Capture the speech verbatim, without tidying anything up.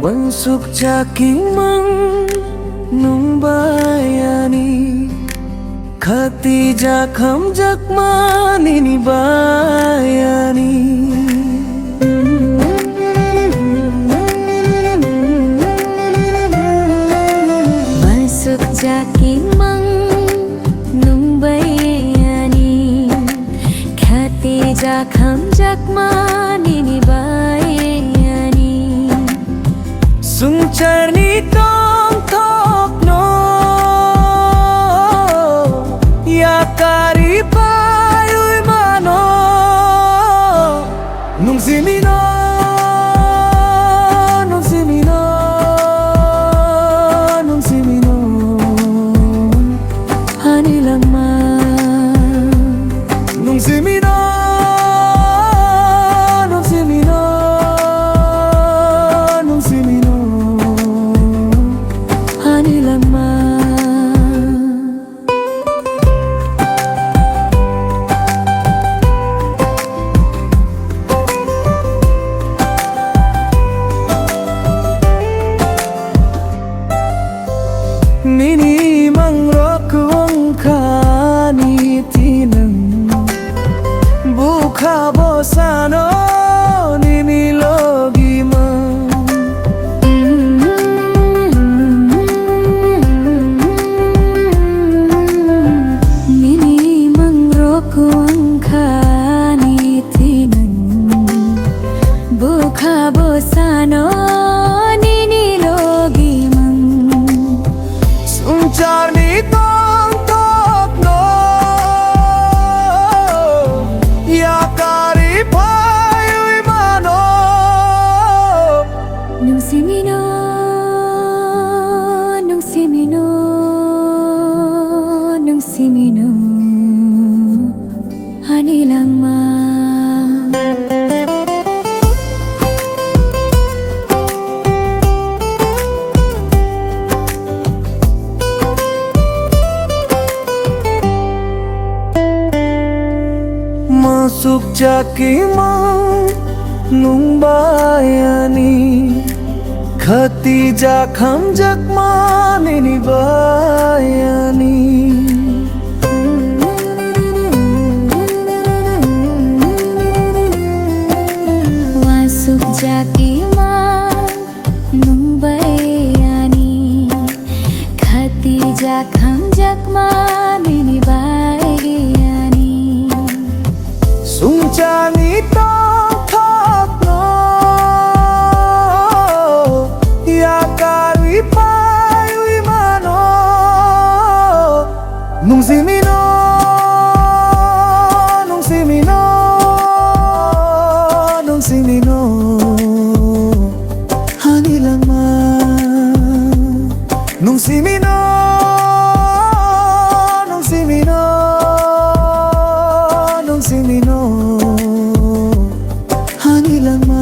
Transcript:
Wansuk chakimang nung bayani, khatijak hamjakma nini bayani. Wansuk chakimang nung bayani, khatijak hamjakma nini bayani. Swngcharni tongthokno yakarwi phaiwi mano. Nung simino, nung simino, nung simino. Ani langma. Nung simino, nung simino, nung simino. Ani langma. Nini mangrok wngkha ni thinang, bukha bo sano nini logi mang. Nini mangrok wngkha ni thinang, bukha bo sano nini logi mang. Swngcharni tongthokno yakarwi phaiwi mano. Nung simino, nung simino, nung simino, ani langma. Masuk chakimang nung bayani, khatijak hamjakma nini bayani. Wasuk chakimang nung bayani, khatijak hamjakma nini bayani. Swngcharni tongthokno yakarwi phaiwi mano. Nung simino, nung simino, nung simino. Ani langma. Nung simino, nung simino, nung simino. Ani langma.